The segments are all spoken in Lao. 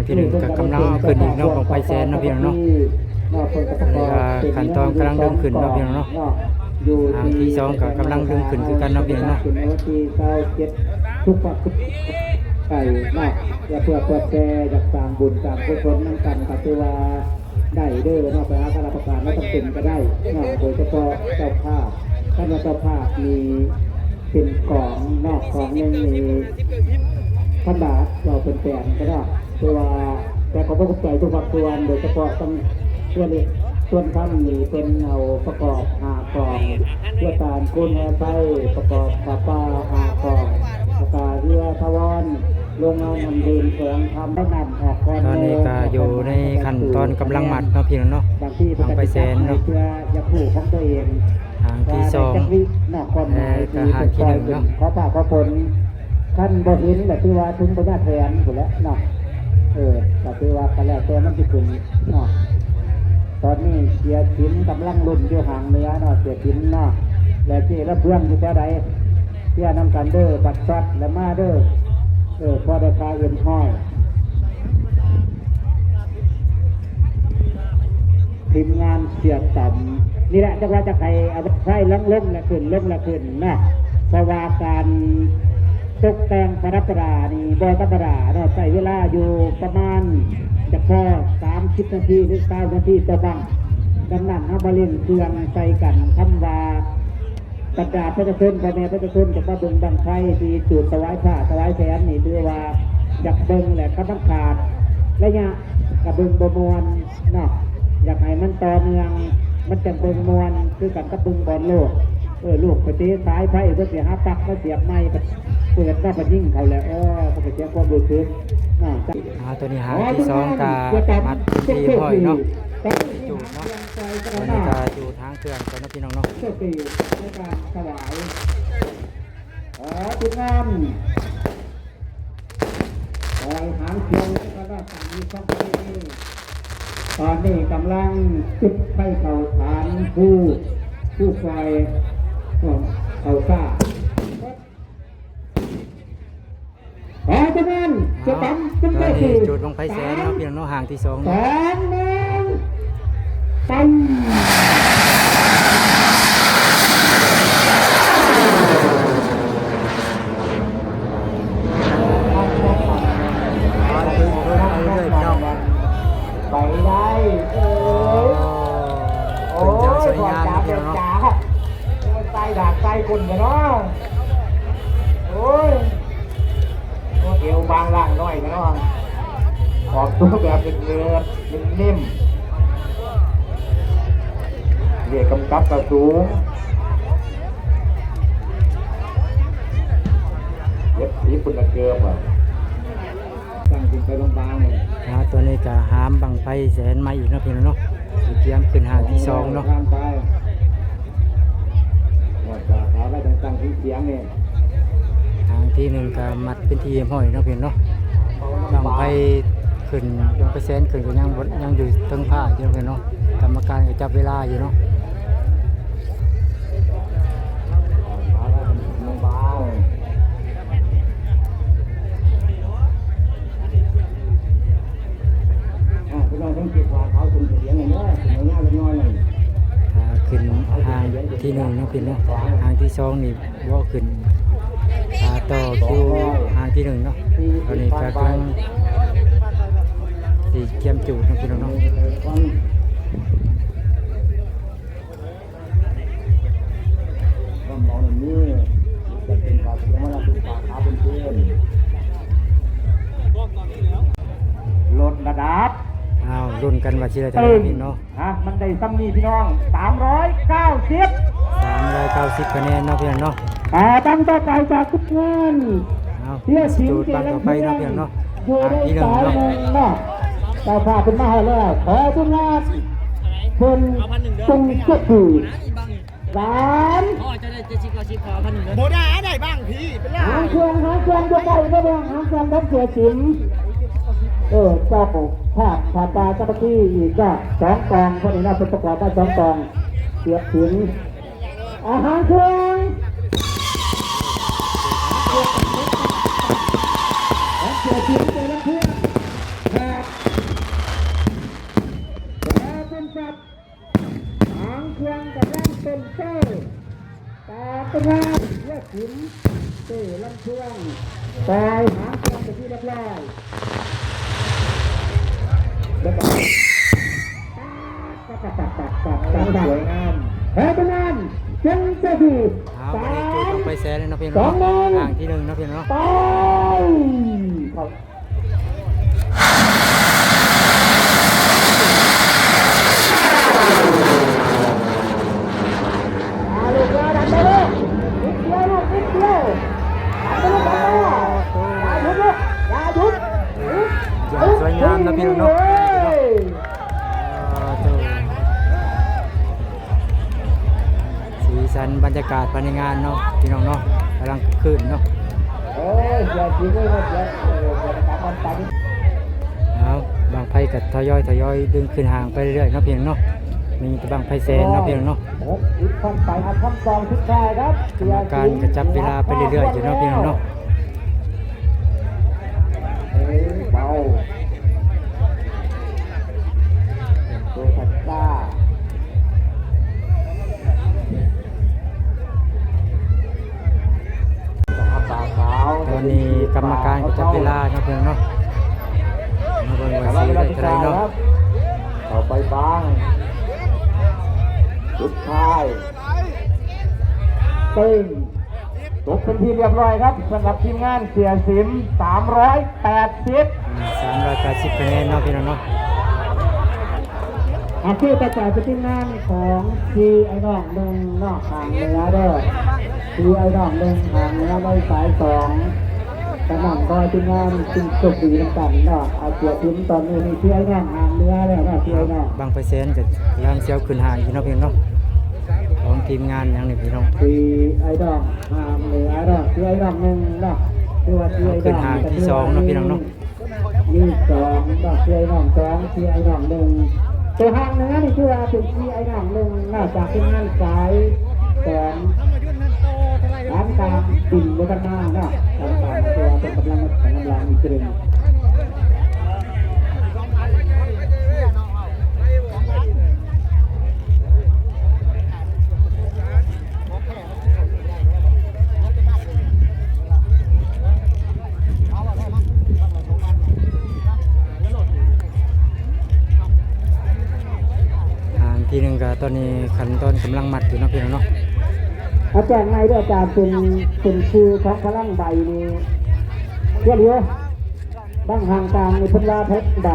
ທີໜຶ່ງກໍກຳລັງເອົາຂຶ້ນອີກເນາະ ບັ້ງໄຟແສນເນາະ ພີ່ນ້ອງເນາະ. ອັນນີ້ກໍຂັ້ນຕອນກຳລັງດຶງຂຶ້ນເນາະ ພີ່ນ້ອງເນາະ. ທາງທີສອງກໍກຳລັງດຶງຂຶ້ນຄືກັນເນາະ ພີ່ນ້ອງເນາະ. ວັນທີຊາວເຈັດ ທຸກພາກທຸກໃຈເນາະ ເພື່ອເຜີຍແຜ່ ຢາກສ້າງບຸນສ້າງກຸສົນນຳກັນ ກໍຖືວ່າ ໄດ້ເດີເນາະ ໄປຫາຄະນະກຳມະການມາຕັ້ງເປັນກໍໄດ້ເນາະ ໂດຍສະເພາະເຈົ້າພາບ ຄັນວ່າເຈົ້າພາບນີ້ເປັນກອງເນາະ ກອງໜຶ່ງນີ້ພັນບາດ ເວົ້າເປັນແສນກໍໄດ້ ແຕ່ວ່າ ແຕ່ກໍບໍ່ຂອບໃຈທຸກພາກສ່ວນ ໂດຍສະເພາະທັງເທື່ອເລັກສ່ວນຄຳນີ້ເພິ່ນເອົາປະກອບຫ້າກອງ ເພື່ອການຄູນແຮ່ໄຟ ປະກອບຜ້າປ່າຫ້າກອງ ແລ້ວກະເຮືອຖາວອນ ໂຮງງານນ້ຳດື່ມແຂວງຄຳ ນ້ຳອອກກ່ອນ ຕອນນີ້ກໍຢູ່ໃນຂັ້ນຕອນກຳລັງມັດເນາະ ພີ່ນ້ອງເນາະ ບັ້ງໄຟແສນເນາະ ເພື່ອຢາກຮູ້ຂອງຕົວເອງ ຫາງທີສອງ ແລ້ວກໍຫາງທີໜຶ່ງເນາະ. ຄັນບໍ່ເຫັນກໍຖືວ່າເຖິງພະຍາແຖນພຸ້ນແຫຼະເນາະ ເອີ ກໍຖືວ່າກໍແລ້ວແຕ່ມັນຊິຂຶ້ນເນາະ. ຕອນນີ້ເສຍສິນກຳລັງລຸ້ນຢູ່ຫາງເໜືອເນາະ ເສຍສິນເນາະ ແລະເຈ້ລະເບືອງຢູ່ແຖວໃດ ເຊຍນຳກັນເດີ ບັດຊັດແລ້ວມາເດີ ເອີ ພໍໄດ້ຄ່າເອັມຮ້ອຍ ທີມງານເສຍຕຳນີ້ແຫຼະ ຈັກວ່າຈັກໃດ ເອົາໄຟລົງໆ ແລະຂຶ້ນ ລົງ ແລະຂຶ້ນເນາະ ເພາະວ່າການຕົກແຕ່ງປະດັບປະດານີ້ບໍ່ທຳມະດາເນາະ ໃຊ້ເວລາຢູ່ປະມານຈັກພໍສາມສິບນາທີ ຫຼື ຊາວນາທີຕໍ່ບັ້ງ. ດັ່ງນັ້ນ ເຮົາມາເລັ່ງເຄື່ອງໃສ່ກັນ ຄຳວ່າ ບັນດາປະຊາຊົນ ພໍ່ແມ່ປະຊາຊົນຈະມາເບິ່ງບັ້ງໄຟທີ່ຈູດຖວາຍຟ້າຖວາຍແສນນີ້ ຖືວ່າຢາກເບິ່ງແຫຼະ ຄັນມັນຂາດໄລຍະກະເບິ່ງບໍ່ມ່ວນເນາະ ຢາກໃຫ້ມັນຕໍ່ເນື່ອງ ມັນຈັ່ງເບິ່ງມ່ວນ ຄືກັນກັບເບິ່ງບອນໂລກ ເອີ ລູກໄປເຕະສາຍໄຟ ເພິ່ນຊິຫາປັກມາສຽບໃໝ່ ເປີດມາກໍຍິງເຂົາແລ້ວ ເອີ ມັນກໍເສຍຄວາມຮູ້ສຶກເນາະ. ອ່າ ຕອນນີ້ຫາງທີສອງກໍມັດເປັນທີ່ຮຽບຮ້ອຍເນາະ ຈູດເນາະ ຕອນນີ້ກໍຈູດຫາງ ເຄື່ອງກ່ອນເນາະ ພີ່ນ້ອງເນາະ ໂຊກດີໃນການຖວາຍ ຂໍທີມງານ ຄອຍຫາງເຄື່ອງໃນຄະນະສັງມີຄວາມດີ ຕອນນີ້ກຳລັງຈຸດໄຟເຜົາຖານ ຜູ້ ຜູ້ຊ່ອຍເຂົ້າສາ ຂໍຈະແມ່ນ ເອົາ ຈະຕຳ ຕອນນີ້ຈູດບັ້ງໄຟແສນເນາະ ພີ່ນ້ອງເນາະ ຫາງທີສອງເນາະ ສາມ ໜຶ່ງ ໄປ ໄປເລື້ອຍໆ ພີ່ນ້ອງ ໄປໄດ້ ເອີຍ ໂອ້ຍ ເປັນຢ່າງສວຍງາມເນາະ ພີ່ນ້ອງເນາະ ໂອ້ຍ ໃສ່ດາບໃສ່ກົ້ນກັນເນາະ ໂອ້ຍ ໂອ້ ເອວບາງລ່າງນ້ອຍເນາະ ອອກຕົວແບບເນີບໆ ເນັ້ມໆ ເວດກຳກັບກໍສູງ ເຈັດສິບພຸ້ນລະເກີບອະ ຕັ້ງຂຶ້ນໄປບາງໆ ອ່າ ຕອນນີ້ກໍຫາມບັ້ງໄຟແສນໃໝ່ອີກເນາະ ພີ່ນ້ອງເນາະ ຊິກຽມຂຶ້ນຫາງທີສອງເນາະ ຫາງທີໜຶ່ງກໍມັດເປັນທີ່ຮຽບຮ້ອຍເນາະ ພີ່ນ້ອງເນາະ ບັ້ງໄຟຂຶ້ນ ບັ້ງໄຟແສນຂຶ້ນກໍຍັງບໍ່ ຍັງຢູ່ເທິງຟ້າຢູ່ເນາະ ກຳມະການກໍຈັບເວລາຢູ່ເນາະ. ອ່າ ພີ່ນ້ອງສັງເກດວ່າເຂົາສົ່ງສຽງໃຫ້ເດີ ເອົາຍາວຈັກໜ້ອຍໜຶ່ງ ອ່າ ຂຶ້ນຫາງທີໜຶ່ງເນາະ ພີ່ນ້ອງເນາະ ຫາງທີສອງນີ້ບໍ່ຂຶ້ນ ອ່າ ຕໍ່ຄິວຫາງທີໜຶ່ງເນາະ ຕອນນີ້ກໍກຳລັງຊິກຽມຈູດເນາະ ພີ່ນ້ອງເນາະ. ລົດລະດັບ ອ້າວ ລຸ້ນກັນວ່າຊິໄດ້ເທົ່າໃດເນາະ ຮະ ມັນໄດ້ສ່ຳນີ້ພີ່ນ້ອງ ສາມຮ້ອຍເກົ້າສິບ ສາມຮ້ອຍເກົ້າສິບຄະແນນເນາະ ພີ່ນ້ອງເນາະ. ອ່າ ຕັ້ງຕໍ່ໄປຈາກທີມງານ ເອົາ ເພື່ອ ຈູດບັ້ງຕໍ່ໄປເນາະ ພີ່ນ້ອງເນາະ ຢູ່ໃນສາຍໜຶ່ງເນາະ ເຈົ້າພາບເພິ່ນມາຮອດແລ້ວ ຂໍທີມງານເພິ່ນ ເອົາພັນໜຶ່ງເດີ ຈົງເຊື່ອຖື ສາມ ອໍ ເຈົ້າໄດ້ເຈັດສິບ ເກົ້າສິບ ຂໍພັນໜຶ່ງເດີ ບໍ່ໄດ້ ໄດ້ບັ້ງພີ້ ເປັນລາວ ຫາງເຄື່ອງ ຫາງເຄື່ອງຢູ່ໃກ້ເດີ ຫາງເຄື່ອງຂອງເສືອສິງ ເອີ ເຈົ້າພາບຜ້າປ່າສາມັກຄີອີກເນາະ ສອງກອງ ເພິ່ນນີ້ເນາະ ເພິ່ນປະກອບມາສອງກອງ ເສືອສິງ ອາ ຫາງເຄື່ອງ ຂອງເສືອສິງ ແຕ່ລະເທື່ອ ຂອບ ປ່ອຍຫາງເຄື່ອງເປັນທີ່ຮຽບຮ້ອຍ ແລ້ວກໍ ສວຍງາມ ເພາະສະນັ້ນຈຶ່ງຈະຖື ເອົາ ບັດນີ້ຈູດບັ້ງໄຟແສນເລີຍເນາະພີ່ນ້ອງເນາະ ສອງໜຶ່ງ ຄັ້ງທີໜຶ່ງເນາະພີ່ນ້ອງເນາະ ໄປ ເຂົ້າ ຢ່າງສວຍງາມເນາະພີ່ນ້ອງເນາະ ເອີ ສີສັນບັນຍາກາດພາຍໃນງານເນາະພີ່ນ້ອງເນາະ ກຳລັງຄຶກຄື້ນເນາະ ເອົາ ບັ້ງໄຟກໍທະຍອຍໆດຶງຂຶ້ນຫ່າງໄປເລື້ອຍໆເນາະພີ່ນ້ອງເນາະ ມີແຕ່ບັ້ງໄຟແສນເນາະພີ່ນ້ອງເນາະ ກຳມະການກໍຈັບເວລາໄປເລື້ອຍໆຢູ່ເນາະພີ່ນ້ອງເນາະ. ເອີ ເບົາ ໂຕທັດຕາ ຕອນນີ້ກຳມະການກໍຈັບເວລາເນາະພີ່ນ້ອງເນາະ ມາເບິ່ງວ່າຊິໄດ້ເທົ່າໃດເນາະ ເຂົ້າໄປບາງ ສຸດທ້າຍ ເຕີງ ຕົກເປັນທີ່ຮຽບຮ້ອຍຄັບ ສຳລັບທີມງານເສຍສິມ ສາມຮ້ອຍແປດສິບ ອືມ ສາມຮ້ອຍແປດສິບຄະແນນເນາະພີ່ນ້ອງເນາະ ອາ ຄືກະຈາຍເປັນທີມງານຂອງສີ່ອ້າຍນ້ອງໜຶ່ງເນາະ ຫ່າງເໜືອເດີ ສີ່ອ້າຍນ້ອງໜຶ່ງ ຫ່າງເໜືອໃນສາຍສອງ ສະນັ້ນຂໍໃຫ້ທີມງານໂຊກດີນຳກັນເນາະ ອາ ເສຍສິມຕອນນີ້ນີ້ ສີ່ອ້າຍນ້ອງຫ່າງເໜືອແລ້ວເນາະ ສີ່ອ້າຍນ້ອງ ບັ້ງໄຟແສນກໍກຳລັງຊິເອົາຂຶ້ນຫ່າງຢູ່ເນາະພີ່ນ້ອງເນາະ ຂອງທີມງານຫຍັງນີ້ພີ່ນ້ອງ ສີ່ອ້າຍນ້ອງ ອ່າ ເຫຼືອເນາະ ເຫຼືອອີກຮອບໜຶ່ງເນາະ ຖືວ່າເຫຼືອອີກຮອບໜຶ່ງ ເອົາຂຶ້ນຮ່າງທີສອງເນາະ ພີ່ນ້ອງເນາະ ມີສອງເນາະ ເຫຼືອອີກຮອບສອງ ເຫຼືອອີກຮອບໜຶ່ງ ໂຕຮ່າງເໜືອນີ້ຖືວ່າເປັນເຫຼືອອີກຮອບໜຶ່ງເນາະ ຈາກທີມງານສາຍສອງ ຖາມການບິນບໍ່ທັນມາເນາະ ຖາມການເພື່ອເປັນກຳລັງ ກຳລັງອີກເທື່ອໜຶ່ງ. ອ່າ ທີໜຶ່ງກໍຕອນນີ້ຂັ້ນຕອນກຳລັງມັດຢູ່ເນາະພີ່ນ້ອງເນາະ ອາຈານໃໝ່ເດີ ອາຈານເປັນ ເປັນຊື່ຂອງພະລັງໃບນີ້ ເຮັດຢູ່ ບາງຫ່າງກາງນີ້ເພິ່ນວ່າເພິ່ນໃບ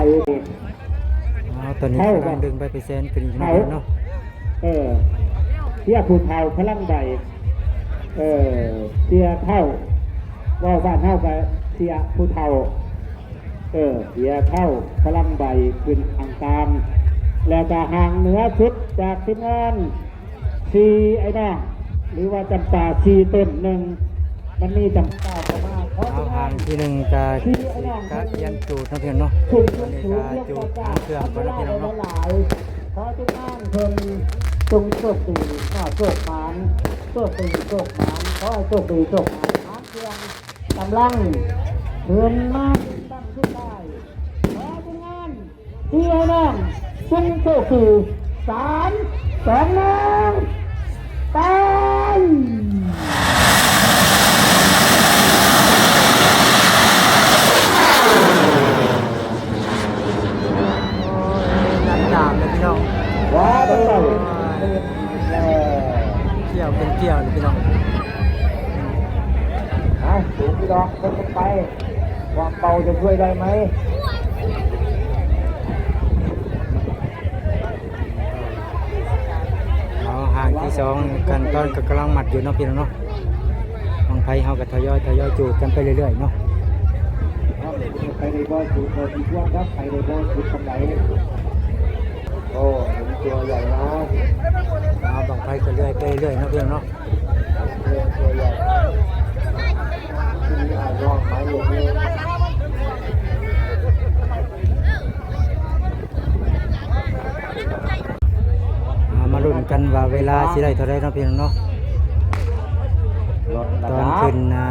ເອົາ ຕອນນີ້ກຳລັງດຶງໃບໄປແຊນຂຶ້ນອີກເນາະ ເນາະ ເອີ ເສຍຜູ້ເຖົ້າພະລັງໃບ ເອີ ເສຍເຖົ້າ ເວົ້າບ້ານເຮົາກໍເສຍຜູ້ເຖົ້າ ເອີ ເສຍເຖົ້າພະລັງໃບຂຶ້ນຫ້າງກາງ ແລ້ວກໍຫ້າງເໜືອສຸດຈາກທີມງານ ສີ່ອ້າຍນ້ອງ ຫຼືວ່າຈຳປາສີ່ຕົ້ນໜຶ່ງ ມັນມີຈຳປາເຂົ້າມາ ເອົາ ຫ້າງທີໜຶ່ງກະຊິກະກຽມຈູດເນາະ ເນາະ ຕອນນີ້ກະຈູດຫ້າງເຄື່ອງກ່ອນເນາະ ພີ່ນ້ອງເນາະ ຂໍໃຫ້ທີມງານເພິ່ນຈົ່ງໂຊກດີເນາະ ໂຊກໝານ ໂຊກດີໂຊກໝານ ຂໍໃຫ້ໂຊກດີໂຊກໝານ ຫ້າງເຄື່ອງກຳລັງຂຶ້ນມາຕັ້ງສຸດທ້າຍ ຂໍໃຫ້ທີມງານ ທີ່ໃຫ້ນ້ອງ ຊຸງໂຊກດີ ສາມ ສອງ ໜຶ່ງ ໄປ ໂອ້ຍ ນ້ຳຕາມເລີຍພີ່ນ້ອງ ວ້າວ ຕ້ອງເອົາ ກ່ຽວເປັນກ່ຽວເລີຍພີ່ນ້ອງ ເອົາ ສູງພີ່ນ້ອງ ເບິ່ງກັນໄປ. ຄວາມເບົາຈະຊ່ວຍໄດ້ໄໝ? ເອົາ ຮ່າງທີສອງ ຂັ້ນຕອນກໍກຳລັງມັດຢູ່ເນາະ ພີ່ນ້ອງເນາະ. ບັ້ງໄຟເຮົາກໍທະຍອຍ ທະຍອຍຈູດກັນໄປເລື້ອຍໆເນາະ. ໄປໄດ້ບໍ່ສຸດພໍສົມຄວນຄັບ ໄປໄດ້ບໍ່ສຸດປານໃດ. ໂອ້ ເຫັນຕົວໃຫຍ່ມາ. ເອົາ ບັ້ງໄຟກໍເລື່ອຍໄປເລື້ອຍເນາະ ພີ່ນ້ອງເນາະ. ເອົາ ມາລຸ້ນກັນວ່າເວລາຊິໄດ້ເທົ່າໃດເນາະ ພີ່ນ້ອງເນາະ. ຕອນຂຶ້ນ ອ່າ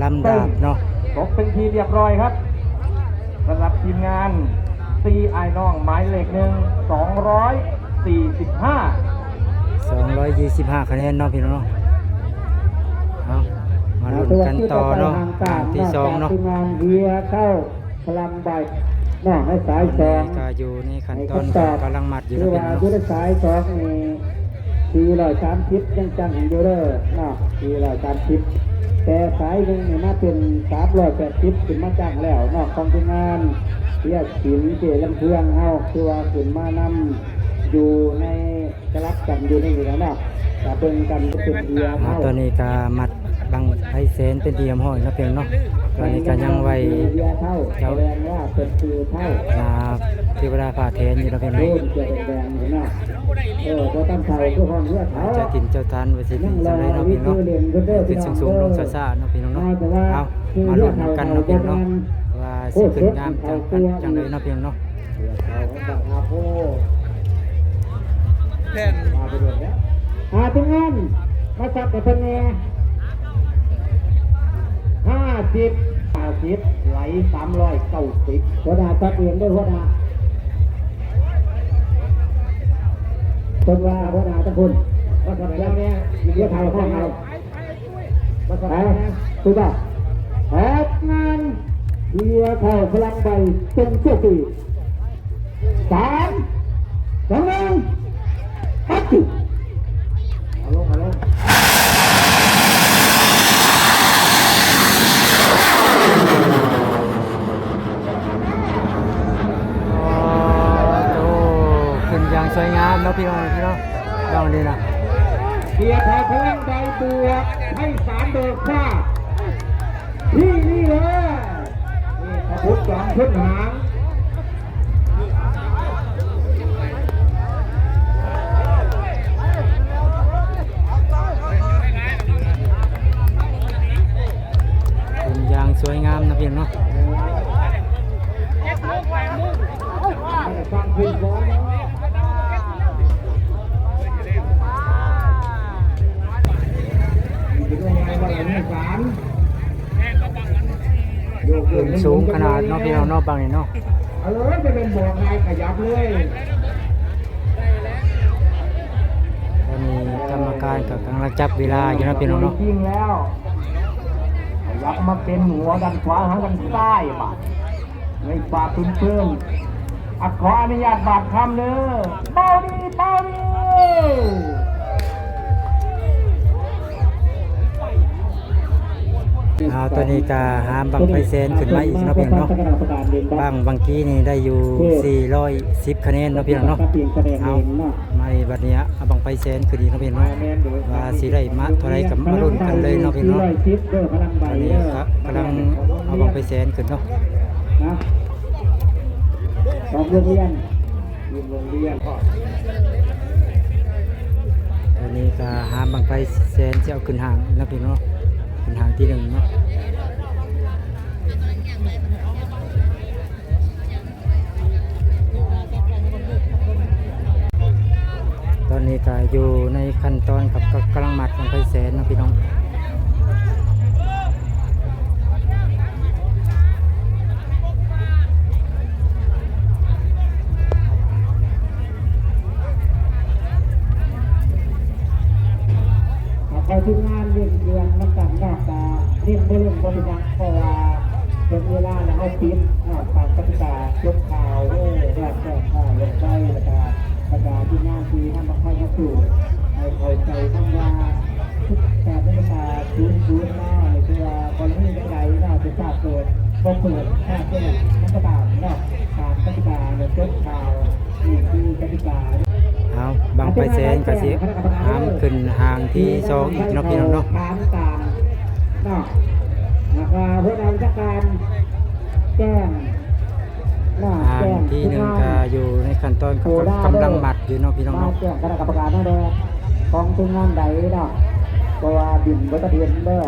ລຳດາບເນາະ ຕົກເປັນທີ່ຮຽບຮ້ອຍຄັບ ສຳລັບທີມງານ ສີ່ອ້າຍນ້ອງໝາຍເລກໜຶ່ງ ສອງຮ້ອຍສີ່ສິບຫ້າ ສອງຮ້ອຍສີ່ສິບຫ້າຄະແນນເນາະ ພີ່ນ້ອງເນາະ. ເອົາ ມາລຸ້ນກັນຕໍ່ເນາະ ຄັ້ງທີສອງເນາະ ທີມງານເຮືອເຊົາພະລັງໃບເນາະ ໃນສາຍສອງ ຕອນນີ້ກໍຢູ່ໃນຂັ້ນຕອນກຳລັງມັດຢູ່ເນາະ ເປັນເນາະ ຢູ່ໃນສາຍສອງນີ້ ສີ່ຮ້ອຍສາມສິບ ຍັງຈັ່ງຢູ່ເດີເນາະ ສີ່ຮ້ອຍສາມສິບ ແຕ່ສາຍໜຶ່ງນີ້ມາເປັນ ສາມຮ້ອຍແປດສິບ ຂຶ້ນມາຈັ່ງແລ້ວເນາະ ຂອງທີມງານເຮືອສິນເຈ້ລຳເພື່ອງເຮົາ ຖືວ່າຂຶ້ນມານຳຢູ່ໃນ ສະຫຼັບກັນຢູ່ໃນນີ້ແຫຼະເນາະ ກະເບິ່ງກັນເປັນເຮືອເຮົາ ຕອນນີ້ກະມັດບັ້ງໄຟແສນເປັນທີ່ຮຽບຮ້ອຍເນາະ ພີ່ນ້ອງເນາະ ຕອນນີ້ກະຍັງໄວ້ເຈົ້າ ເທວະດາຜ້າແຖນຢູ່ເນາະ ພີ່ນ້ອງເນາະ ເອີ ບໍ່ທັນເຖົ້າຄືຫ້ອງເຮືອເຖົ້າ ເຈົ້າຖິ່ນເຈົ້າຖານວ່າຊິຂຶ້ນສ່ຳໃດເນາະ ພີ່ນ້ອງເນາະ ຂຶ້ນສູງໆລົງຊ້າໆເນາະ ພີ່ນ້ອງເນາະ ເອົາ ມາລຸ້ນນຳກັນເນາະ ພີ່ນ້ອງເນາະ ວ່າຊິຂຶ້ນງາມຈັ່ງ ຈັ່ງໃດເນາະ ພີ່ນ້ອງເນາະ. ແຜ່ນ ອ່າ ທີມງານມາຈັບໃຫ້ເພິ່ນແດ່ ຫ້າສິບ ຫ້າສິບ ໄຫຼ ສາມຮ້ອຍເກົ້າສິບ ຫົວໜ້າຈັບເອງເດີ ຫົວໜ້າ ເພິ່ນວ່າຫົວໜ້າທັງຄົນ ມາຈັບແລ້ວແດ່ ເຮັດໃຫ້ເຂົາເອົາ ໄປ ຖືກຕ້ອງ ອອກງານ ເຮືອເຂົ້າພະລັງໃບ ເປັນເຈົ້າທີ່ ສາມ ສອງ ໜຶ່ງ ແອັກທິບ ເອົາລົງ ເອົາລົງ ໂອ້ ຂຶ້ນຢ່າງສວຍງາມເນາະ ພີ່ນ້ອງ ພີ່ນ້ອງ ດອງນີ້ນະ ເສຍເຂົ້າພະລັງໃບບວກ ໄພສານເບີກຟ້າ ທີ່ນີ້ເລີຍ ນີ້ຂະບຸນຈອມຊົນຫາງ ເປັນຢ່າງສວຍງາມນະ ພີ່ນ້ອງເນາະ. ຂຶ້ນສູງຂະໜາດເນາະ ພີ່ນ້ອງເນາະ ບັ້ງນີ້ເນາະ. ເອີ ຈະແມ່ນບອກໃຫ້ຂະຫຍັບເລີຍ. ຕອນນີ້ກຳມະການກໍກຳລັງຈັບເວລາຢູ່ເນາະ ພີ່ນ້ອງເນາະ. ຈິງແລ້ວ ຂະຫຍັບມາເປັນຫົວດ້ານຂວາ ຫາງດ້ານຊ້າຍບາດ. ໃນປ່າເປື້ອນໆ ອາ ຂໍອະນຸຍາດບາດຄຳເດີ ເປົ່າດີ ເປົ່າດີ. ເອົາ ຕອນນີ້ກະຫາມບັ້ງໄຟແສນຂຶ້ນມາອີກເນາະ ພີ່ນ້ອງເນາະ. ບັ້ງບາງກີ້ນີ້ໄດ້ຢູ່ສີ່ຮ້ອຍສິບຄະແນນເນາະ ພີ່ນ້ອງເນາະ. ເອົາ ມາບັດນີ້ເອົາບັ້ງໄຟແສນຂຶ້ນອີກເນາະ ພີ່ນ້ອງເນາະ. ວ່າຊິໄດ້ມາເທົ່າໃດກໍມາລຸ້ນກັນເລີຍເນາະ ພີ່ນ້ອງເນາະ. ຕອນນີ້ກະກຳລັງເອົາບັ້ງໄຟແສນຂຶ້ນເນາະ. ຂອງໂຮງຮຽນ ໂຮງຮຽນ ຕອນນີ້ກະຫາມບັ້ງໄຟແສນຊິເອົາຂຶ້ນຫ້າງເນາະ ພີ່ນ້ອງເນາະ. ຂຶ້ນຫ້າງທີໜຶ່ງເນາະ. ຕອນນີ້ກະຢູ່ໃນຂັ້ນຕອນກັບ ກະ ກຳລັງມັດບັ້ງໄຟແສນເນາະ ພີ່ນ້ອງ. ເອົາ ຂໍທີມງານເລັ່ງເຄື່ອງນຳກັນເນາະ ກະເລັ່ງບໍ່ເລັ່ງບໍ່ເປັນຫຍັງ ເພາະວ່າເຖິງເວລາແລ້ວເຮົາປິດເນາະ ຕາມກະຕິກາຈົບຂ່າວເດີ ແລ້ວກໍຂ່າວລົງໄປ ແລ້ວກະ ແລ້ວກະທີມງານທີ່ນຳບັ້ງໄຟມາສູ້ ໃຫ້ເຂົ້າໃຈນຳວ່າ ສິບແປດນາລິກາສູນສູນມາ ນີ້ຄືວ່າກໍລະນີໃດໆເນາະ ທີ່ພາກເປີດ ບໍ່ເປີດ ພາກແຈ້ງ ມັນກໍຕາມເນາະ ຕາມກະຕິກາແລະຈົບຂ່າວ ນີ້ຄືກະຕິກາ. ເອົາ ບັ້ງໄຟແສນກະຊິຫາມຂຶ້ນຫ້າງທີສອງອີກເນາະ ພີ່ນ້ອງເນາະ. ຖາມຕາມເນາະ ແລ້ວກໍຫົວໜ້າວິຊາການແຈ້ງ ຫ້າງທີໜຶ່ງກະຢູ່ໃນຂັ້ນຕອນກຳ ກຳລັງມັດຢູ່ເນາະ ພີ່ນ້ອງເນາະ. ແຈ້ງຄະນະກຳມະການເຮົາແດ່ ຂອງທີມງານໃດເນາະ ເພາະວ່າບິນບໍ່ທັນເຫັນເດີ.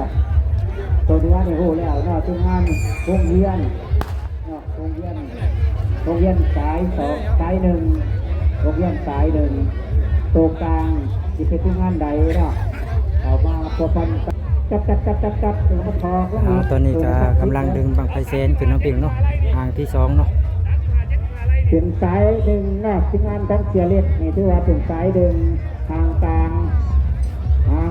ໂຕເໜືອນີ້ຮູ້ແລ້ວເນາະ ທີມງານໂຮງຮຽນເນາະ ໂຮງຮຽນ ໂຮງຮຽນສາຍສອງ ສາຍໜຶ່ງ ໂຮງຮຽນສາຍໜຶ່ງ ໂຕກາງຊິເປັນທີມງານໃດເນາະ ເຂົ້າມາພົວພັນ ຈັບ ຈັບ ຈັບ ຈັບ ຈັບ ເອົາ ຕອນນີ້ກະກຳລັງດຶງບັ້ງໄຟແສນຂຶ້ນເນາະ ພີ່ນ້ອງເນາະ ຫ້າງທີສອງເນາະ. ເປັນສາຍໜຶ່ງເນາະ ທີມງານຂອງເສຍເລັກນີ້ ຖືວ່າເປັນສາຍໜຶ່ງ ຫ້າງກາງ ຫ້າງ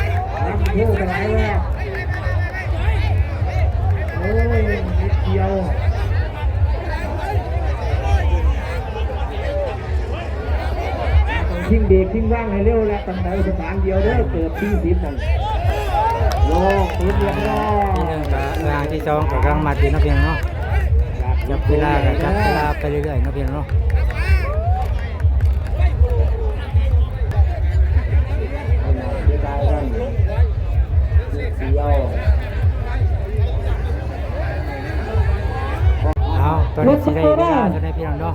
ນຳໂທໄປຫຼາຍແລ້ວ ໂອ້ຍ ນິດດຽວ ຕ້ອງຖິ້ມເບຣກຖິ້ມວາງໃຫ້ເລັວແຫຼະ ຕ້ອງໄດ້ປະສານດຽວເດີ ເກີບສີ່ສິບນັ້ນ ໂລກ ປືນຮຽບຮ້ອຍ ທີໜຶ່ງກໍ ເອີ ທີສອງກໍກຳລັງມັດຢູ່ເນາະ ພີ່ນ້ອງເນາະ. ຈັບເວລາ ຈັບເວລາໄປເລື້ອຍໆເນາະ ພີ່ນ້ອງເນາະ. ເອົາ ຕອນນີ້ຊິໄດ້ເວລາເທົ່າໃດ ພີ່ນ້ອງເນາະ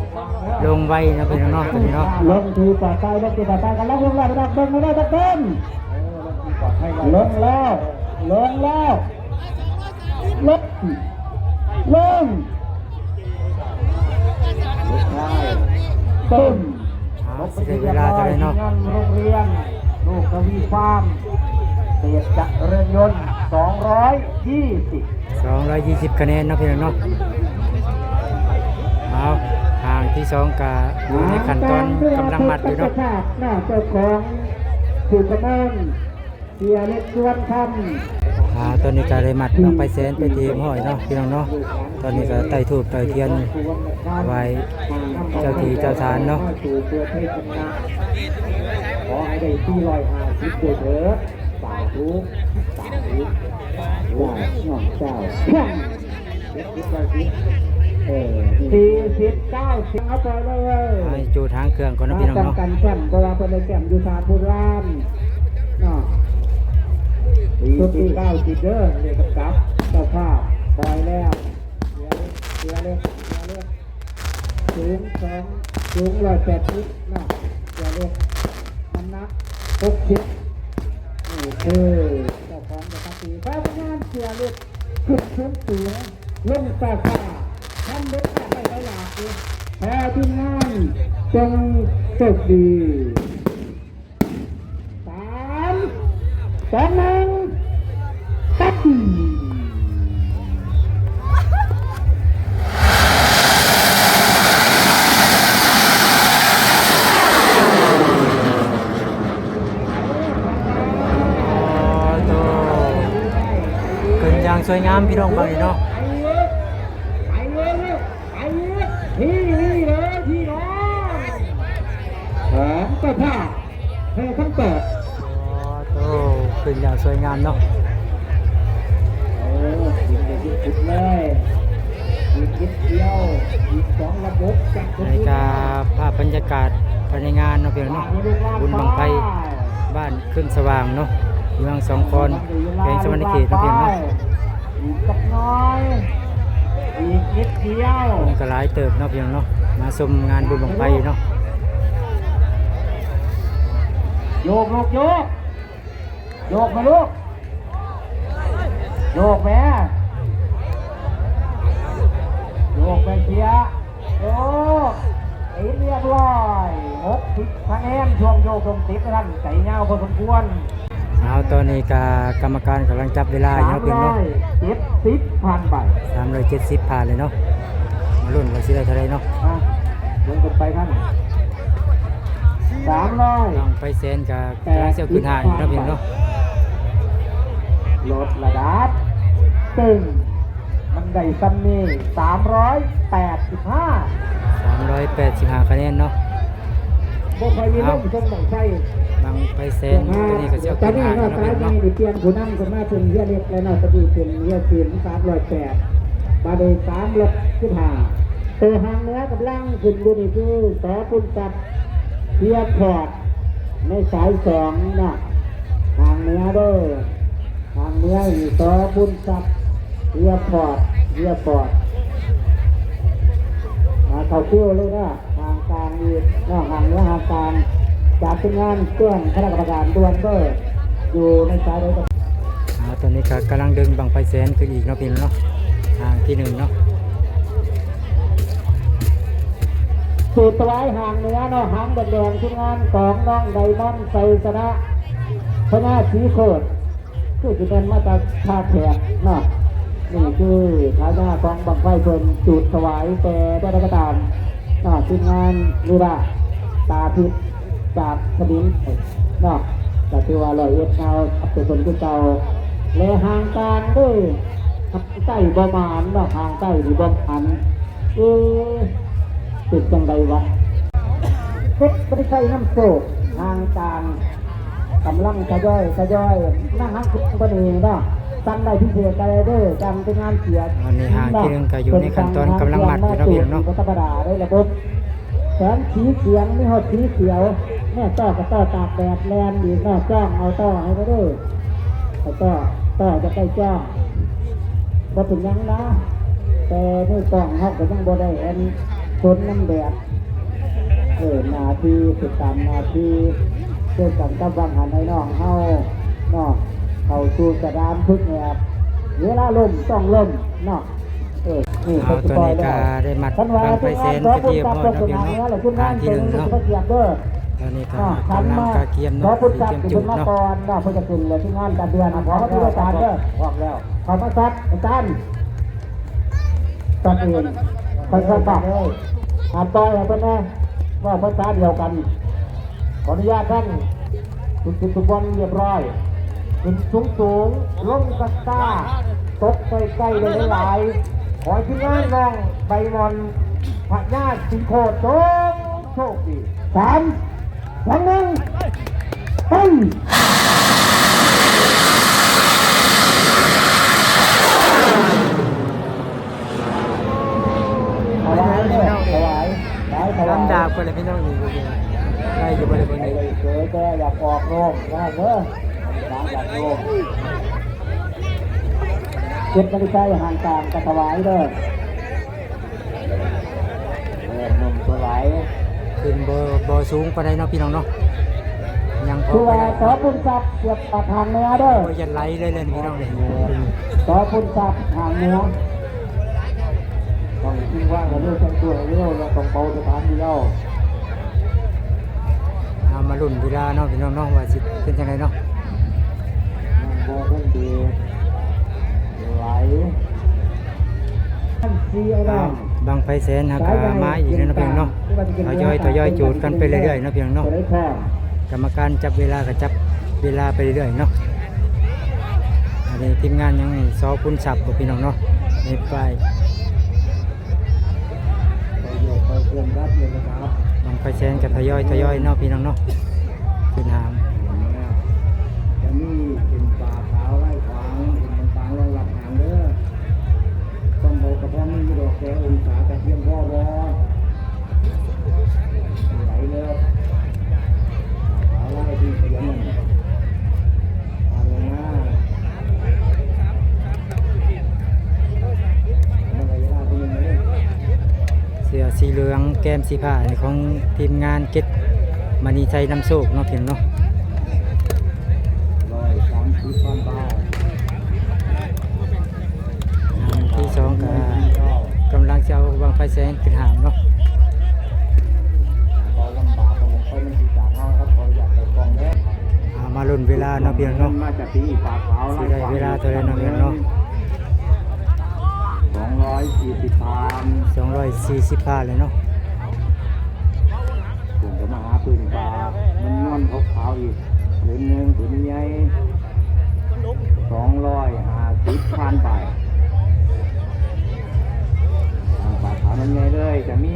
ລົງໄວເນາະ ພີ່ນ້ອງເນາະ ຕອນນີ້ເນາະ ລົງທີ່ປອດໄພ ລົງທີ່ປອດໄພ ກຳລັງລົງແລ້ວ ເບິ່ງ ເບິ່ງ ເບິ່ງ ລົງແລ້ວ ລົງແລ້ວ ລົງ ລົງ ລົງ ເບິ່ງ ອ່າ ຊິໄດ້ເວລາເທົ່າໃດເນາະ ໂຮງຮຽນລູກທະວີຟາມ ເຂດຈະເລີນຍົນ ສອງຮ້ອຍ ສອງຮ້ອຍຍີ່ສິບຄະແນນເນາະ ພີ່ນ້ອງເນາະ. ເອົາ ຫາງທີສອງກະຢູ່ໃນຂັ້ນຕອນກຳລັງມັດຢູ່ເນາະ ເຈົ້າຂອງຖືກກະມອນ ເສຍເລັກ ສວນຄຳ ອ່າ ຕອນນີ້ກະໄດ້ມັດບັ້ງໄຟແສນເປັນທີ່ຮຽບຮ້ອຍເນາະ ພີ່ນ້ອງເນາະ. ຕອນນີ້ກະໄຕ້ທູບໄຕ້ທຽນໄຫວ້ເຈົ້າທີ່ເຈົ້າທານເນາະ ຂໍໃຫ້ໄດ້ສີ່ຮ້ອຍຫ້າສິບດ້ວຍເທີດ. ສາທຸ ສາທຸ ສາທຸ ນ້ອງເຈົ້າ ເຈັດສິບ ແປດສິບ ເອີ ສີ່ສິບ ເກົ້າສິບ ເອົາໄປເລີຍ ໃຫ້ຈູດຫາງເຄື່ອງກ່ອນເນາະ ພີ່ນ້ອງເນາະ ປ້ອງກັນແຊ້ມ ເພາະວ່າເພິ່ນໄດ້ແຊ້ມຢູ່ສະຫະລັດເນາະ ສີ່ສິບ ເກົ້າສິບ ເດີ ເລກກຳກັບ ເຈົ້າພາບ ປ່ອຍແລ້ວ ເສືອເລັກ ເສືອເລັກ ເສືອເລັກ ສູງສອງ ສູງຮ້ອຍແປດສິບເນາະ ເສືອເລັກ ນ້ຳໜັກຫົກສິບ ນີ້ຄືເຈົ້າຂອງຈະປະຕິ ໄປປະມານເສືອເລັກ ຂຶ້ນສູງສູງ ລົງຊ້າໆ ທຳເດັດຂາດໄດ້ຫຼາຍຫຼາຍ ຂໍທີມງານຈົ່ງໂຊກດີ. ສາມ ສອງ ໜຶ່ງ ຕັດ ໂອ້ໂຕ ຂຶ້ນຢ່າງສວຍງາມ ພີ່ນ້ອງ ບາດນີ້ເນາະ ໄປເລີຍ ໄປເລີຍ ໄປເລີຍ ທີ່ນີ້ເລີຍ ພີ່ນ້ອງ ຂອງເຈົ້າພາບ ໃຫ້ຄຳຕອບ ໂອ້ໂຕ ຂຶ້ນຢ່າງສວຍງາມເນາະ ໂອ້ ຂຶ້ນໄປສຸດໆເລີຍ ອີກນິດດຽວ ອີກສອງລະບົບຈະສົມບູນ ນີ້ກະພາບບັນຍາກາດພາຍໃນງານເນາະ ພີ່ນ້ອງເນາະ ບຸນບັ້ງໄຟບ້ານຂຶ້ນສະຫວ່າງເນາະ. ເມືອງສອງຄອນ ແຂວງສະຫວັນນະເຂດເນາະ ພີ່ນ້ອງເນາະ. ອີກຈັກໜ້ອຍ ອີກນິດດຽວ ຄົນກໍຫຼາຍເຕີບເນາະ ພີ່ນ້ອງເນາະ ມາຊົມງານບຸນບັ້ງໄຟເນາະ. ໂຍກລູກໂຍກ ໂຍກມາລູກ ໂຍກແມ່ ໂຍກໄປເຊຍ. ໂອ້ ຕິດຮຽບຮ້ອຍ ຫົກສິບຄະແນນ. ຊ່ວງໂຍກ ຊ່ວງຕິດນັ້ນ ໃຈຍາວພໍສົມຄວນ. ເອົາ ຕອນນີ້ກະກຳມະການກຳລັງຈັບເວລາຢູ່ເນາະ ພີ່ນ້ອງເນາະ. ສາມຮ້ອຍເຈັດສິບຜ່ານໄປ ສາມຮ້ອຍເຈັດສິບຜ່ານເລີຍເນາະ. ມາລຸ້ນວ່າຊິໄດ້ເທົ່າໃດເນາະ. ອ່ະ ເບິ່ງກັນໄປທັນ ສາມຮ້ອຍ ບັ້ງໄຟແສນກະກຳລັງຊິເອົາຂຶ້ນຫ້າງຢູ່ເນາະ ພີ່ນ້ອງເນາະ. ລົດລະດັບ ຕຶງ ມັນໄດ້ສ່ຳນີ້ ສາມຮ້ອຍແປດສິບຫ້າ ສາມຮ້ອຍແປດສິບຫ້າຄະແນນເນາະ. ບໍ່ຄ່ອຍມີລົມ ເອົ້າ ຊົມບັ້ງໄຟ ບັ້ງໄຟແສນຕົວນີ້ກໍຊິເອົາຂຶ້ນຫ້າງເນາະ ພີ່ນ້ອງເນາະ. ນີ້ປ່ຽນຜູ້ນຳຂຶ້ນມາເປັນເຮືອເລັກແລ້ວເນາະ ຕະກີ້ເປັນເຮືອສິນ ສາມຮ້ອຍແປດ ບາດນີ້ ສາມຮ້ອຍສິບຫ້າ. ໂຕຫາງເໜືອກຳລັງຂຶ້ນຢູ່ນີ້ຄື ສ ບຸນຊັບ ເຮຍພອດ ໃນສາຍສອງເນາະ ຫາງເໜືອເດີ້. ທາງເມືອງນີ້ ສ ບຸນຊັບ ເຮຍພອດ ເຮຍພອດ ມາເຂົ້າຄິວເລີຍເນາະ. ຫາງກາງອີກເນາະ ຫາງເໜືອ ຫາງກາງ ຈາກທີມງານແຈ້ງຄະນະກຳມະການດ່ວນເດີ້ ຢູ່ໃນສາຍໃດກໍ. ອ່າ ຕອນນີ້ກໍກຳລັງດຶງບັ້ງໄຟແສນຂຶ້ນອີກເນາະ ພີ່ນ້ອງເນາະ ຫາງທີໜຶ່ງເນາະ. ສູດຖວາຍຫາງເໜືອເນາະ ຫາງແດງໆ ທີມງານຂອງນ້ອງໄດມອນໄຊຊະນະ ພະຍາສີໂຄດ ຄືຊິແມ່ນມາຈາກທ່າແຂກເນາະ. ນີ້ຄືທາຍາດຂອງບັ້ງໄຟເພິ່ນ ຈູດຖວາຍແຕ່ໃດກໍຕາມເນາະ. ທີມງານນີ້ລະ ຕາທິບຈາກສະໜິມເນາະ ກໍຖືວ່າຮ້ອຍເອັດເຮົາເປັນເພິ່ນຄືເກົ່າ ແລະ ຫາງກາງເດ້ ຫາງໃຕ້ບໍ່ໝານເນາະ ຫາງໃຕ້ນີ້ບໍ່ໝານ. ເອ ເປັນຈັ່ງໃດວະ? ເຮັດບໍ່ໄດ້ໃຊ້ນຳໂຊກ ຫາງກາງກຳລັງທະຍອຍ ທະຍອຍ ນາງຫາງຂຶ້ນກວ່ານີ້ເນາະ. ສັ່ງໄດ້ພິເສດໄດ້ເດີ້ ຈັ່ງເປັນງານເສຍ. ອັນນີ້ຫາງທີ່ໜຶ່ງກໍຢູ່ໃນຂັ້ນຕອນກຳລັງມັດຢູ່ເນາະ ພີ່ນ້ອງເນາະ. ບໍ່ທຳມະດາເດ້ລະບົບ ແສງສີສຽງ ມີຮອດສີຂຽວ ແມ່ຕໍ່ກໍຕໍ່ຕາກແດດແລ່ນອີກເນາະ. ຈ້ອງເອົາຕໍ່ໃຫ້ເດີ້ ໃຫ້ຕໍ່ ຕໍ່ຈະໄດ້ຈ້ອງ ບໍ່ເປັນຫຍັງນະ ແຕ່ມືກ້ອງເຮົາກໍຍັງບໍ່ໄດ້ອັນ ຊົນນຳແດດ. ເອີ ໜ້າທີ່ ຕິດຕາມໜ້າທີ່ ຄືກັນກັບຫວ່າງຫັ້ນ ໄອ້ນ້ອງເຮົາເນາະ ເຂົ້າສູ່ສະໜາມຝຶກແອບ ເວລາລົ້ມຕ້ອງລົ້ມເນາະ. ເອີ ນີ້ ເອົາ ຕອນນີ້ກໍໄດ້ມັດບັ້ງໄຟແສນເປັນທີ່ຮຽບຮ້ອຍເນາະ ພີ່ນ້ອງເນາະ ທາງທີໜຶ່ງເນາະ. ຕອນນີ້ກໍກຳລັງກະກຽມເນາະ ກຽມຈູດເນາະ ເພິ່ນຈະຂຶ້ນແລ້ວ ທີມງານການເດືອນ ພ້ອມແລ້ວ ພ້ອມແລ້ວ ເຂົ້າມາຊັດອາຈານ ຕັດເອງ ຄ່ອຍໆ ປັບ ອາ ປ່ອຍໃຫ້ເພິ່ນແດ່ ເວົ້າພາສາດຽວກັນ. ຂໍອະນຸຍາດທ່ານ ທຸກທິດທຸກບ່ອນຮຽບຮ້ອຍ ຂຶ້ນສູງໆ ລົງຊ້າໆ ຕົກໃກ້ໆ ໄດ້ຫຼາຍໆ. ຂໍໃຫ້ທີມງານນ້ອງໃບໝອນ ພະຍາສີໂຄດ ຈົ່ງໂຊກດີ. ສາມ ສອງ ໜຶ່ງ ໄປ! ຖວາຍເດີ ຖວາຍ ໄປຖວາຍ ນ້ຳດາກເພິ່ນລະພີ່ນ້ອງ ນີ້ ໄດ້ຢູ່ບໍ່ລະເບິ່ງນີ້ ໄດ້ເຊີຍແຕ່ຢາກອອກໂລກນະເດີ ຢາກອອກໂລກ. ເຈັດນາລິກາຫາງກາງກໍຖວາຍເດີ. ເອີ ໜຸ່ມສວຍ ຂຶ້ນບໍ່ ບໍ່ສູງປານໃດເນາະ ພີ່ນ້ອງເນາະ ຍັງພໍໄປໄດ້. ສ ບຸນຊັບ ສຽບປາດຫາງເໜືອເດີ ບໍ່ຢັນໄຫຼເລີຍແຫຼະພີ່ນ້ອງເອີຍ. ສ ບຸນຊັບ ຫາງເໜືອ ຕ້ອງຈິງວ່າງເດີ ແຕ່ງຕົວໃຫ້ເລັວ ແລ້ວຕ້ອງເບົາສະຖານທີ່ເອົາ. ເອົາມາລຸ້ນເວລາເນາະ ພີ່ນ້ອງເນາະ ວ່າຊິເປັນຈັ່ງໃດເນາະ. ຍັງບໍ່ທັນໄດ້ໄຫຼ ບັ້ງໄຟແສນຫາກະມາອີກແລ້ວເນາະ ພີ່ນ້ອງເນາະ. ທະຍອຍ ທະຍອຍຈູດກັນໄປເລື້ອຍໆ ເນາະ ພີ່ນ້ອງເນາະ. ກຳມະການຈັບເວລາກະຈັບເວລາໄປເລື້ອຍໆ ເນາະ. ອັນນີ້ທີມງານຫຍັງນີ້ ສ ຄຸນຊັບ ບໍ່ ພີ່ນ້ອງເນາະ ໃນປ້າຍ. ບັ້ງໄຟແສນກະທະຍອຍ ທະຍອຍເນາະ ພີ່ນ້ອງເນາະ ຂຶ້ນຫາງ. ຈະມີເປັນຝາຂາວລາຍຂວາງ ເປັນບາງໆ ລອງລັບຫາງເດີ. ຕ້ອງເບົາກະພໍມີຢູ່ດອກ ແຕ່ອົງສາຈະພຽງພໍບໍ່? ໄຫຼເລີຍ ຂາວລາຍທີ່ຂະຫຍັນນັ້ນ ຜ່ານແລ້ວ ສີເຫຼືອງແກ້ມສີຟ້າ ຂອງທີມງານເຈັດມະນີໄຊນຳໂຊກເນາະ ພີ່ນ້ອງເນາະ. ອັນທີສອງກໍກຳລັງຈະເອົາບັ້ງໄຟແສນຂຶ້ນຫ້າງເນາະ. ເອົາ ມາລຸ້ນເວລາເນາະ ພີ່ນ້ອງເນາະ ຊິໄດ້ເວລາເທົ່າໃດເນາະ ພີ່ນ້ອງເນາະ. ສອງຮ້ອຍສີ່ສິບຜ່ານ ສອງຮ້ອຍສີ່ສິບຜ່ານເລີຍເນາະ. ຂຶ້ນກໍມາຫາພື້ນປາ ມັນນວນຂາວໆ ອີກຜືນໜຶ່ງ ຜືນໃຫຍ່ ສອງຮ້ອຍຫ້າສິບຜ່ານໄປ. ອ່າ ປາຂາວນວນໃຫຍ່ເລີຍ ຈະມີ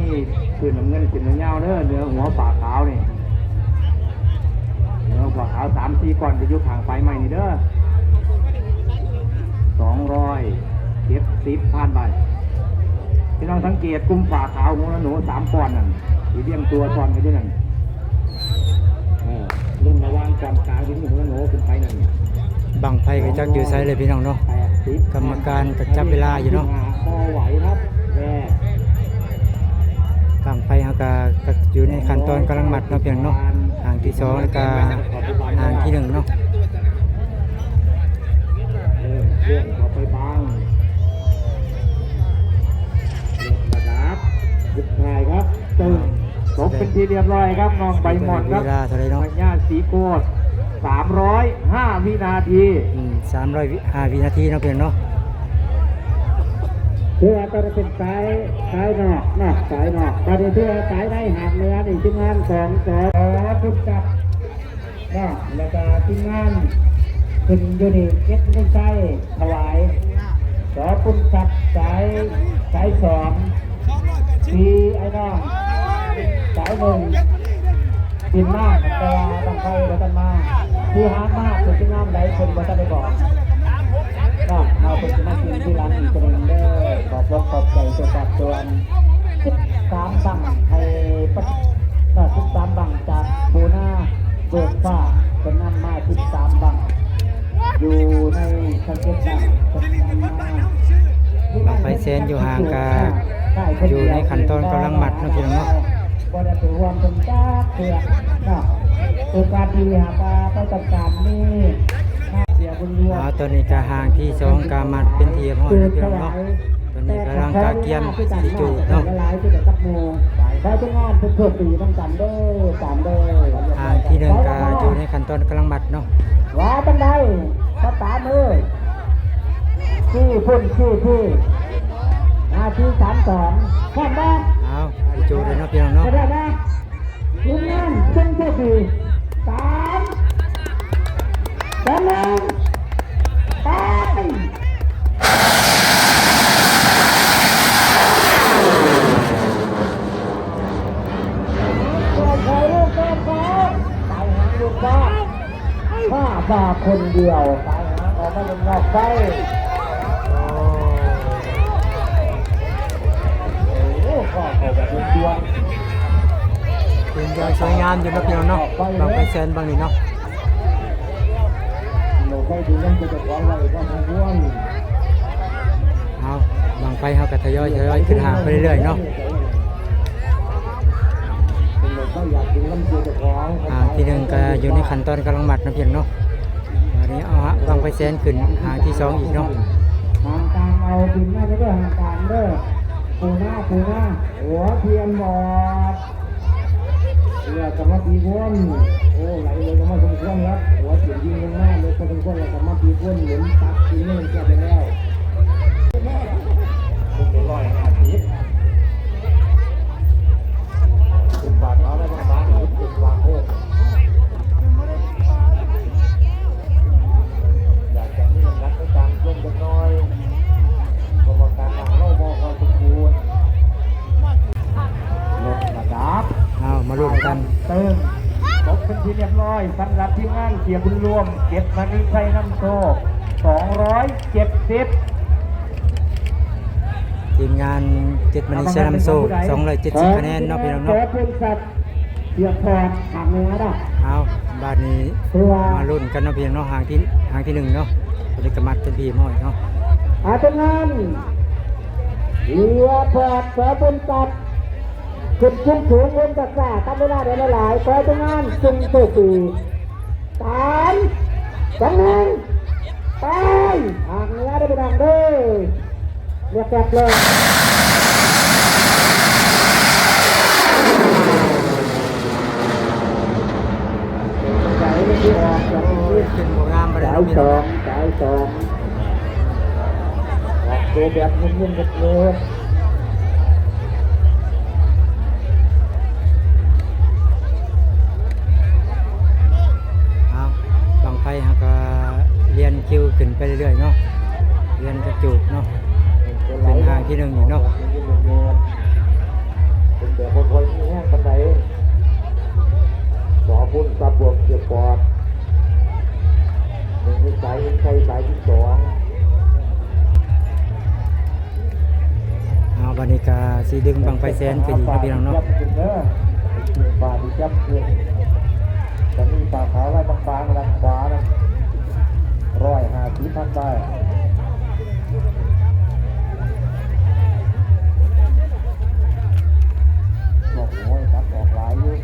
ພື້ນນ້ຳເງິນຂຶ້ນຍາວໆເດີ ເໜືອຫົວປາຂາວນີ້ ເໜືອຫົວປາຂາວສາມສີ່ກ້ອນ ຈະຢູ່ຂ້າງປາຍໄມ້ນີ້ເດີ. ສອງຮ້ອຍເຈັດສິບຜ່ານໄປ. ພີ່ນ້ອງສັງເກດກຸ່ມປາຂາວຫົວໂນໆສາມກ້ອນນັ້ນ ທີ່ລຽງຕົວຊ້ອນກັນຢູ່ນັ້ນ ເອີ ລຸ້ນລະຫວ່າງກ້ອນກາງທີ່ມີຫົວໂນໆຂຶ້ນໄປນັ້ນ. ບັ້ງໄຟກໍຈັກຢູ່ໃສເລີຍ ພີ່ນ້ອງເນາະ. ກຳມະການກໍຈັບເວລາຢູ່ເນາະ. ບໍ່ໄຫວຄັບແມ່. ບັ້ງໄຟເຮົາກໍ ກໍຢູ່ໃນຂັ້ນຕອນກຳລັງມັດເນາະ ພີ່ນ້ອງເນາະ. ຫ້າງທີສອງ ແລ້ວກໍຫ້າງທີໜຶ່ງເນາະ. ເລີ່ມເຄື່ອນເຂົ້າໄປບາງ ເລີ່ມລະດັບສຸດທ້າຍຄັບ ຕຶງ ຈົບເປັນທີ່ຮຽບຮ້ອຍຄັບ ນ້ອງໃບໝອນຄັບ ເວລາເທົ່າໃດເນາະ? ພະຍາສີໂຄດ ສາມຮ້ອຍຫ້າວິນາທີ. ອືມ ສາມຮ້ອຍຫ້າວິນາທີເນາະ ພີ່ນ້ອງເນາະ. ຖືວ່າຕອນນີ້ເປັນສາຍ ສາຍນອກເນາະ ສາຍນອກ. ບາດນີ້ຖືວ່າສາຍໃນ ຫາກເໜືອນີ້ ທີມງານຂອງ ສ ພຸດຈັກ ເນາະ ແລ້ວກໍທີມງານຂຶ້ນຢູ່ນີ້ ເຈັດມະນີໄຊຖວາຍ ສ ປຸນຊັບ ສາຍ ສາຍສອງ ທີ່ໄອ້ນ້ອງສາຍໜຶ່ງບິນມາ ແຕ່ວ່າບັ້ງໄຟບໍ່ທັນມາ ທີ່ຫາມາເປັນທີມງານໃດເພິ່ນບໍ່ທັນໄດ້ບອກເນາະ ເຮົາເພິ່ນຊິມາກິນທີຫຼັງອີກເທື່ອໜຶ່ງເດີ. ຂອບອົກຂອບໃຈທຸກພາກສ່ວນ ສິບສາມບັ້ງໃຫ້ປະ ເນາະ ສິບສາມບັ້ງຈາກພູນາເບີກຟ້າ ເພິ່ນນຳມາສິບສາມບັ້ງ ຢູ່ໃນສັງເກດການ ບັ້ງໄຟແສນຢູ່ຫ່າງກະຢູ່ໃນຂັ້ນຕອນກຳລັງມັດເນາະ ພີ່ນ້ອງເນາະ. ບໍ່ໄດ້ໄປຮ່ວມເພິ່ນຈັກເທື່ອເນາະ. ໂອກາດດີຫາກວ່າໄປຕ້ອງການມີ ເສຍບຸນລວມ. ເອົາ ຕອນນີ້ກະຫ້າງທີສອງກະມັດເປັນທີ່ຮຽບຮ້ອຍແລ້ວ ພີ່ນ້ອງເນາະ. ຕອນນີ້ກຳລັງກະກຽມຊິຈູດເນາະ. ຫຼາຍໆ ຄືກັບໝູ່ ຂໍໃຫ້ທີມງານເພິ່ນໂຊກດີນຳກັນເດີ ຕາມເດີ. ອ່າ ທີໜຶ່ງກະຢູ່ໃນຂັ້ນຕອນກຳລັງມັດເນາະ. ວ່າປານໃດ ພໍ່ຕາເອີຍ ທີ່ພຸ້ນທີ່ພີ້ ຫ້າ ສີ່ ສາມ ສອງ ພ້ອມບໍ່? ເອົາ ຊິຈູດເລີຍເນາະ ພີ່ນ້ອງເນາະ. ໄດ້ບໍ່? ທີມງານເພິ່ນໂຊກດີ ສາມ ສອງ ໜຶ່ງ ໄປ. ມາ ມາຄົນດຽວ ສາຍຫາງອອກມາເປັນນອກໄຟ. ໂອ້ ໂອ້ ກໍເຂົ້າແບບລວມໆ ເປັນຢ່າງສວຍງາມຢູ່ເນາະ ພີ່ນ້ອງເນາະ. ບັ້ງໄຟແສນບັ້ງນີ້ເນາະ. ເອົາ ບັ້ງໄຟເຮົາກໍທະຍອຍ ທະຍອຍຂຶ້ນຫາງໄປເລື້ອຍໆເນາະ. ອ່າ ທີໜຶ່ງກໍຢູ່ໃນຂັ້ນຕອນກຳລັງມັດເນາະ ພີ່ນ້ອງເນາະ. ບາດນີ້ເອົາບັ້ງໄຟແສນຂຶ້ນຫາງທີສອງອີກເນາະ. ຫາງກາງເອົາຂຶ້ນມາເດີ ຫາງກາງເດີ ປູນາ ປູນາ ໂອ້ ພຽນບອດ ເຫຼືອກຳມະຕີຄົນ ໂອ້ ໄຫຼເລີຍກຳມະສົມຄວນແລ້ວ ໂອ້ ພຽນຍິງລົງມາເລີຍພໍສົມຄວນ ແລ້ວກຳມະຕີຄົນໝູນຕັດກິນເລີຍ ເກືອບໄປແລ້ວ ເປັນຮ້ອຍຫ້າສິບ. ຢາກຈະມີນ້ຳໜັກໃນການລົງຈັກໜ້ອຍ ເພາະວ່າການວາງເຮົາບໍ່ຄ່ອຍສົມບູນ. ລົດລະດັບ ເອົາ ມາລຸ້ນກັນ ເຕີມ ຕົກເປັນທີ່ຮຽບຮ້ອຍ ສຳລັບທີມງານເສຍບຸນລວມ ເຈັດມະນີໄຊນຳໂຊກ ສອງຮ້ອຍເຈັດສິບ. ທີມງານເຈັດມະນີໄຊນຳໂຊກ ສອງຮ້ອຍເຈັດສິບຄະແນນເນາະ ພີ່ນ້ອງເນາະ. ເສຍພອດຫາກເໜືອດອກ. ເອົາ ບາດນີ້ ຄືວ່າ ມາລຸ້ນກັນເນາະ ພີ່ນ້ອງເນາະ. ຫາງທີ ຫາງທີໜຶ່ງເນາະ ຕົວນີ້ກະມັດເປັນທີ່ຮຽບຮ້ອຍເນາະ. ອາ ເສຍພອດ ເສືອບຸນຕັດ ຂຶ້ນສູງໆ ເບິ່ງຊ້າໆ ຕາມເວລາໄດ້ຫຼາຍໆ ຂໍໃຫ້ທີມງານສົ່ງໂຊກດີ. ສາມ ສອງ ໜຶ່ງ ໄປ! ຫາກເໜືອເດີພີ່ນ້ອງເດີ ລຽບແບບເລີຍ. ໂອ້ຍ ຂຶ້ນບໍ່ງາມປານໃດເນາະ ສາຍສອງ ສາຍສອງ ອອກໂຕແບບງຶດໆ ເງືອດໆ. ເອົາ ບັ້ງໄຟເຮົາກໍລຽນຄິວຂຶ້ນໄປເລື້ອຍໆເນາະ ລຽນກະຈູດເນາະ ເປັນຫ້າງທີໜຶ່ງອີກເນາະ. ເປັນແບບບໍ່ຄ່ອຍມີແຮງປານໃດ ສອບຸນຊັບບວກເສຍປອດ ໜຶ່ງໃນສາຍ ໃສ່ສາຍທີສອງ. ເອົາ ບັດນີ້ກະຊິດຶງບັ້ງໄຟແສນຂຶ້ນອີກເນາະພີ່ນ້ອງເນາະ. ປາທີ່ຈັບຂຶ້ນ ຈະມີປາຂາວລາຍບາງໆ ດ້ານຂວານະ ຮ້ອຍຫ້າສິບພັນບາດ. ໂອ້ໂຫ ຕັດອອກຫຼາຍຢູ່.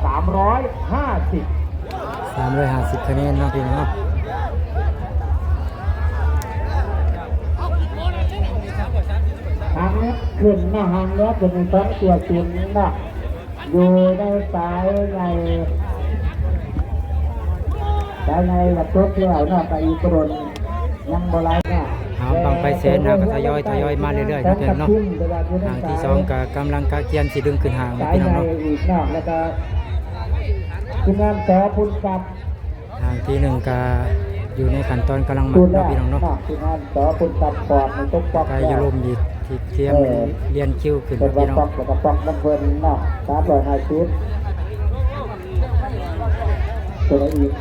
ສາມຮ້ອຍຫ້າສິບ ສາມຮ້ອຍຫ້າສິບຄະແນນເນາະພີ່ນ້ອງເນາະ. ຫາງເໜືອຂຶ້ນເນາະ ຫາງເໜືອຂຶ້ນ ສອງຕົວເຕັງເນາະ ຢູ່ໃນສາຍໃຫຍ່ ສາຍໃຫຍ່ລະຈົບແລ້ວເນາະ ກະອີກບໍ່ດົນ ຍັງບໍ່ຫຼາຍເນາະ. ເອົາ ບັ້ງໄຟແສນເຮົາກໍທະຍອຍ ທະຍອຍມາເລື້ອຍໆເນາະພີ່ນ້ອງເນາະ. ຫາງທີສອງກໍກຳລັງກະກຽມຊິດຶງຂຶ້ນຫາງເນາະພີ່ນ້ອງເນາະ. ສາຍໃຫຍ່ອີກເນາະ ແລ້ວກໍທີມງານ ສ ບຸນຊັບ ຫາງທີໜຶ່ງກະຢູ່ໃນຂັ້ນຕອນກຳລັງມັດເນາະພີ່ນ້ອງເນາະ. ທີມງານ ສ ບຸນຊັບ ປອດໃຫ້ຕົກປອກ ກະຢູ່ລົມອີກ ທີ່ກຽມ ເອີ ລຽນຄິວຂຶ້ນເນາະພີ່ນ້ອງ. ປອກ ແລ້ວກໍປອກນຳເພິ່ນເນາະ ສາມຮ້ອຍຫ້າສິບ. ຕົວໃດອີກ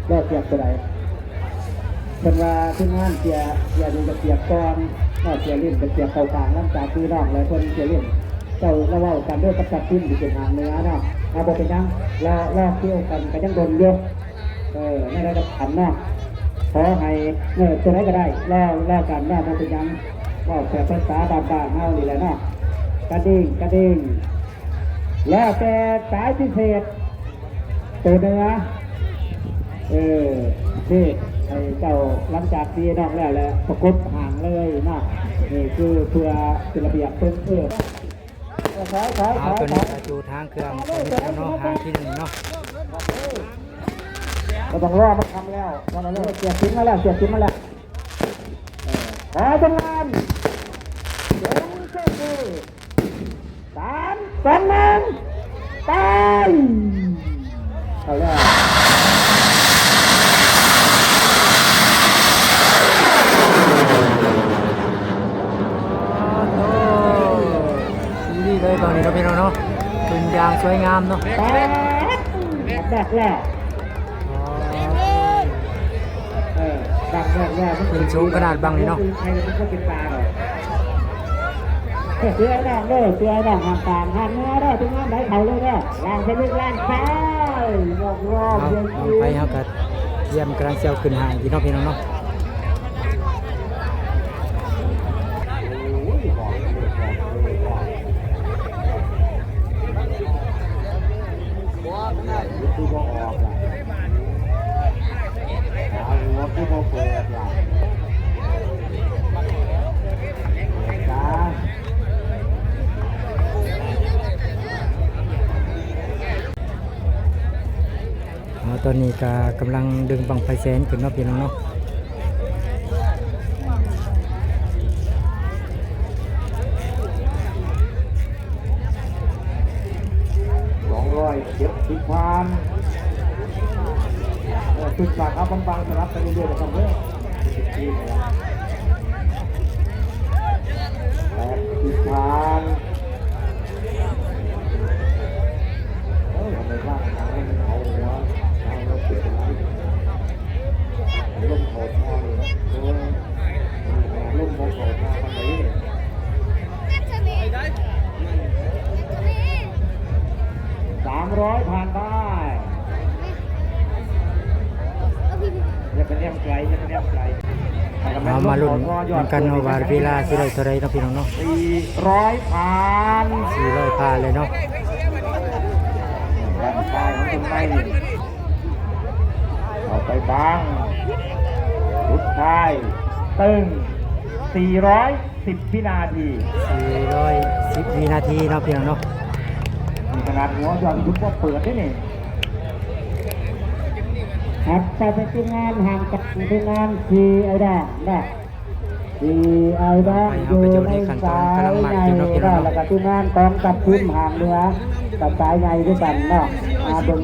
ແລ້ວກຽມຕົວໃດ? ເພິ່ນວ່າທີມງານເສຍ ເສຍນີ້ກະກຽມກ່ອນເນາະ ເສຍຫຼິ້ນກະກຽມເຂົ້າກາງ ຫຼັງຈາກທີ່ນ້ອງ ແລະ ເພິ່ນເສຍຫຼິ້ນ ເຈົ້າລະເວົ້າກັນເດີ ກັບຈັດທີມທີ່ເປັນຫາງເໜືອເນາະ. ເອົາ ບໍ່ເປັນຫຍັງ ລໍ ລໍຄິວກັນກະຍັງດົນຢູ່. ເອີ ແນວໃດກໍຕາມເນາະ ຂໍໃຫ້ ເອີ ຕົວໃດກໍໄດ້ ລໍ ລໍກັນເນາະ ບໍ່ເປັນຫຍັງ ເວົ້າແບບພາສາບ້ານໆເຮົານີ້ແຫຼະເນາະ ກະດິ້ງ ກະດິ້ງ ແລ້ວແຕ່ສາຍພິເສດ ໂຕເໜືອ ເອີ ເສດໃຫ້ເຈົ້າ ຫຼັງຈາກທີ່ນ້ອງແລ້ວແຫຼະ ປະກົບຫາງເລີຍເນາະ. ນີ້ຄືເພື່ອເປັນລະບຽບເບິ່ງ ເອີ ເອົາ ຕົວນີ້ກະຈູດຫາງເຄື່ອງເນາະ ຫາງທີໜຶ່ງເນາະ. ບໍ່ຕ້ອງລໍ ມັນຄ່ຳແລ້ວ ເສຍສິນມາແລ້ວ ເສຍສິນມາແລ້ວ. ເອີ ຂໍທຳງານ ສາມ ສອງ ໜຶ່ງ ໄປ! ເຂົ້າແລ້ວ ໂອ້ໂຫ ດີເລີຍບາດນີ້ເນາະພີ່ນ້ອງເນາະ ຂຶ້ນຢ່າງສວຍງາມເນາະ. ປາດ ແບກແລ້ວ ອໍ ເອີ ບັ້ງແບກແລ້ວ ມັນຂຶ້ນສູງຂະໜາດບັ້ງນີ້ເນາະ. ໃຜເປັນຄົນຕິດຕາເນາະ ເສືອໃຫ້ນ້ອງເດີ ເສືອໃຫ້ນ້ອງ ຫ້າມຕາມ ຫ້າມເໜືອເດີ ເປັນງານໃດເຂົ້າເລີຍເດີ ລ້າງໄປເລີຍ ລ້າງໄປ ນອກລອບ ເອົາ ເດີ ນ້ອງໄປເຮົາກະກຽມກຳລັງຊິເອົາຂຶ້ນຫາງຢູ່ເນາະພີ່ນ້ອງເນາະ. ໂອ້ຍ ຫອມເລີຍ ຫອມເລີຍ ຫອມ. ຄືບໍ່ອອກລະ ຫາຫົວຄືບໍ່ເປີດລະ ເປີດຊະ. ເອົາ ຕອນນີ້ກະກຳລັງດຶງບັ້ງໄຟແສນຂຶ້ນເນາະ ພີ່ນ້ອງເນາະ. ສອງຮ້ອຍເຈັດສິບຜ່ານ ເອີ ປຶກສາຫາບັງໆ ສະຫຼັບໄປເລື້ອຍໆ ນະຄັບເດີ ແປດສິບຜ່ານ. ร้อยผ่านไป อย่าไปแนมไกล อย่าไปแนมไกล ເຮົາມາລຸ້ນນຳກັນເນາະວ່າເວລາຊິໄດ້ເທົ່າໃດເນາະພີ່ນ້ອງເນາະ ສີ່ຮ້อย ຜ່ານ ສີ່ຮ້ອຍ ຜ່ານເລີຍເນາະ ດ້ານຊ້າຍຂອງຕົງໄມ ເຂົ້າໄປບັງ ສຸດທ້າຍ ຕຶ້ງ ສີ່ຮ້ອຍສິບວິນາທີ ສີ່ຮ້ອຍສິບວິນາທີເນາະພີ່ນ້ອງເນາະ ນີ້ຂະໜາດຫົວຍອດຢູທູບບໍ່ເປີດເດ້ນີ້ ຄັບ ໄປເປັນທີມງານຫ່າງກັນ ທີມງານ ຊີ ໄອດອລ ນະ ທີ່ໄອดອລ ໄປເຮົາກໍຢູ່ໃນຂັ້ນຕອນກຳລັງໝັ້ນຢູ່ເນາະ ພີ່ນ້ອງເນາະ ແລ້ວກໍທີມງານກອງທັບທີມຫາງເໜືອ ກັບສາຍໃຫຍ່ຄືກັນເນາະ ອາ ເບິ່ງ